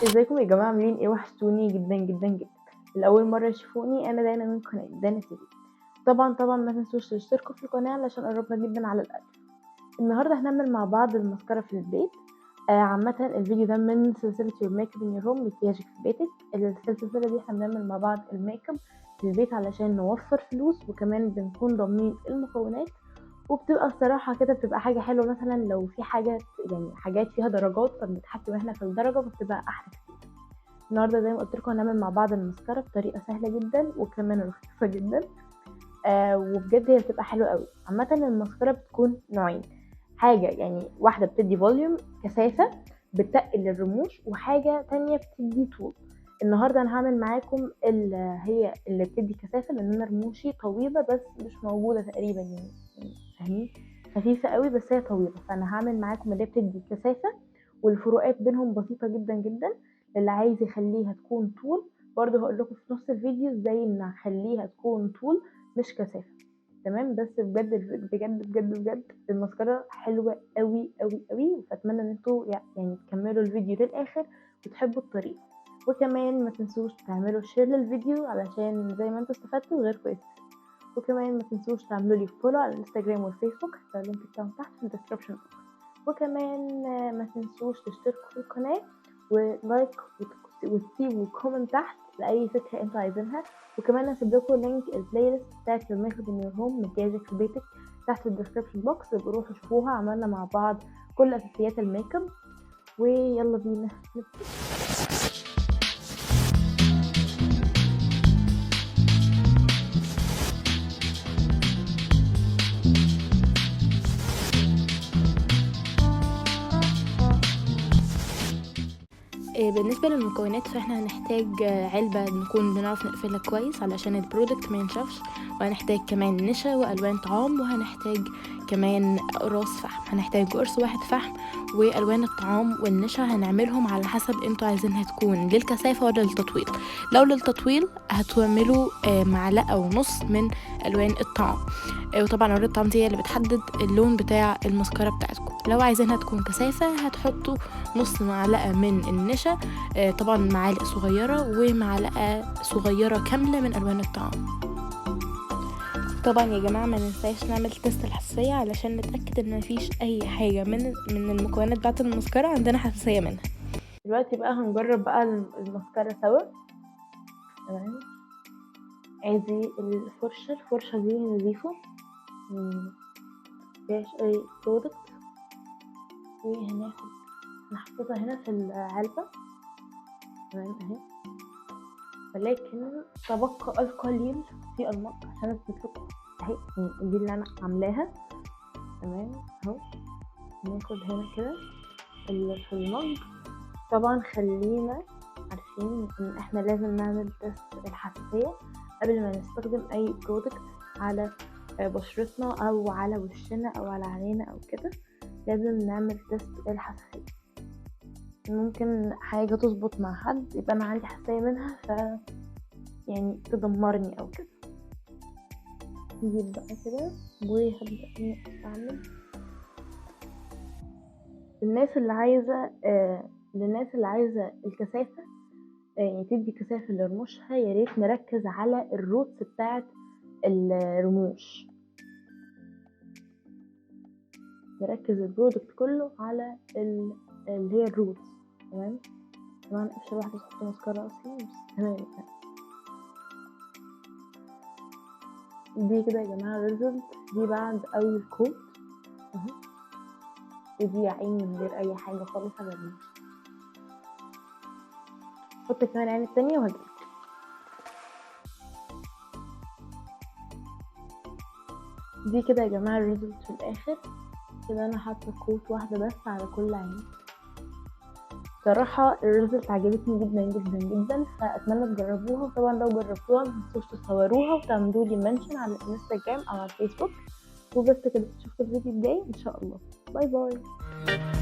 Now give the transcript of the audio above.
ازيكم يا جماعة، عاملين ايه؟ وحشتوني جدا جدا جدا. لاول مرة يشوفوني، انا دانا من قناة دانا TV. طبعا طبعا ما تنسوش تشتركوا في القناة علشان قربنا جدا على الالف. النهارده هنعمل مع بعض المسكره في البيت. عامة الفيديو ده من سلسلة your makeup in your home، مكياجك في بيتك. السلسلة دي احنا بنعمل مع بعض الميك اب في البيت علشان نوفر فلوس، وكمان بنكون ضامنين المكونات، وبتبقى الصراحة كده بتبقى حاجة حلوة. مثلا لو في حاجة يعني حاجات فيها درجات فبنتحكم احنا في الدرجة، فبتبقى احلى كتير. النهارده زي ما قلت لكم هنعمل مع بعض المسكره بطريقة سهلة جدا وكمان رخيصة جدا، وبجد هي بتبقى حلوة قوي. عامة المسكره بتكون نوعين، حاجة يعني واحدة بتدي volume كثافة بتقل الرموش، وحاجه تانية بتدي طول. النهارده انا هعمل معاكم اللي هي اللي بتدي كثافة، لان انا رموشي طويلة بس مش موجودة تقريبا، يعني فاهمين، خفيفة قوي بس هي طويلة. فانا هعمل معاكم اللي بتدي كثافة، والفروقات بينهم بسيطة جدا جدا. اللي عايز يخليها تكون طول برضه هقول لكم في نص الفيديو ازاي نخليها تكون طول مش كثافة، تمام؟ بس بجد بجد بجد بجد المسكره حلوة قوي قوي قوي، فاتمنى ان انتوا يعني تكملوا الفيديو للاخر وتحبوا الطريقة. وكمان ما تنسوش تعملوا share للفيديو علشان زي ما انتوا استفدتوا غيركم يستفيد. وكمان ما تنسوش تعملوا لي follow على الانستجرام والفيسبوك، هتلاقوا ال link بتاعهم تحت في ال description box. وكمان ما تنسوش تشتركوا في القناة و like وتسيبوا comment تحت لاي فكرة انتوا عايزينها. وكمان هسيب لكم link ال playlist بتاعت your makeup in your home، مكياجك في بيتك، تحت في ال description box، ابقوا روحوا شوفوها. عملنا مع بعض كل اساسيات الميك اب، ويلا بينا نبتدي. بالنسبة للمكونات فاحنا هنحتاج علبة نكون بنعرف نقفلها كويس علشان ال product ما ينشفش، وهنحتاج كمان نشا والوان طعام، وهنحتاج كمان اقراص فحم. هنحتاج قرص واحد فحم والوان الطعام والنشا هنعملهم على حسب انتوا عايزينها تكون للكثافة ولا للتطويل. لو للتطويل هتعملوا معلقة ونص من الوان الطعام، وطبعا الوان الطعام دي هي اللي بتحدد اللون بتاع المسكرة بتاعتكم. لو عايزينها تكون كثافة هتحطوا نص معلقة من النشا، طبعا معالق صغيرة، ومعلقة صغيرة كاملة من ألوان الطعام. طبعا يا جماعة ما ننساش نعمل test الحساسية علشان نتأكد ان مفيش اي حاجة من المكونات بتاعة المسكرة عندنا حساسية منها. دلوقتي بقى هنجرب بقى المسكرة سوا، تمام؟ ادي الفرشة، الفرشة دي نظيفة مفيهاش اي product، وهناخد نحطها هنا في العلبة، تمام اهي. ولكن تبقى القليل في ال mug عشان اثبت لكم اهي، دي اللي انا عاملاها، تمام اهو. ناخد هنا كده في ال mug. طبعا خلينا عارفين ان احنا لازم نعمل test الحساسية قبل ما نستخدم اي product على بشرتنا او على وشنا او على عينينا او كده، لازم نعمل test الحساسية. ممكن حاجة تظبط مع حد يبقى انا عندي حساسية منها ف يعني تدمرني او كده. نجيب بقى كده وهبدأ اني استعمل. الناس اللي عايزة للناس اللي عايزة الكثافة، يعني تدي كثافة لرموشها، يا ريت نركز على ال roots بتاعت الرموش، نركز ال product كله على اللي هي ال roots، تمام؟ طبعا افشل واحدة تحط مسكرة اصلا، بس تمام. دي كده يا جماعة result دي بعد اول coat اهو، ودي يا عيني من غير اي حاجة خالص على الرموش. حط كمان العين التانية وهجيلكم. دي كده يا جماعة ال result في الاخر كده. انا حاطه coat واحدة بس على كل عين. صراحة ال result عجبتني جدا جدا جدا، فاتمنى تجربوها. وطبعا لو جربتوها متنسوش تصوروها وتعملوا لي mention على الانستجرام او على الفيسبوك. وبس كده، اشوفكم الفيديو الجاي ان شاء الله. bye bye.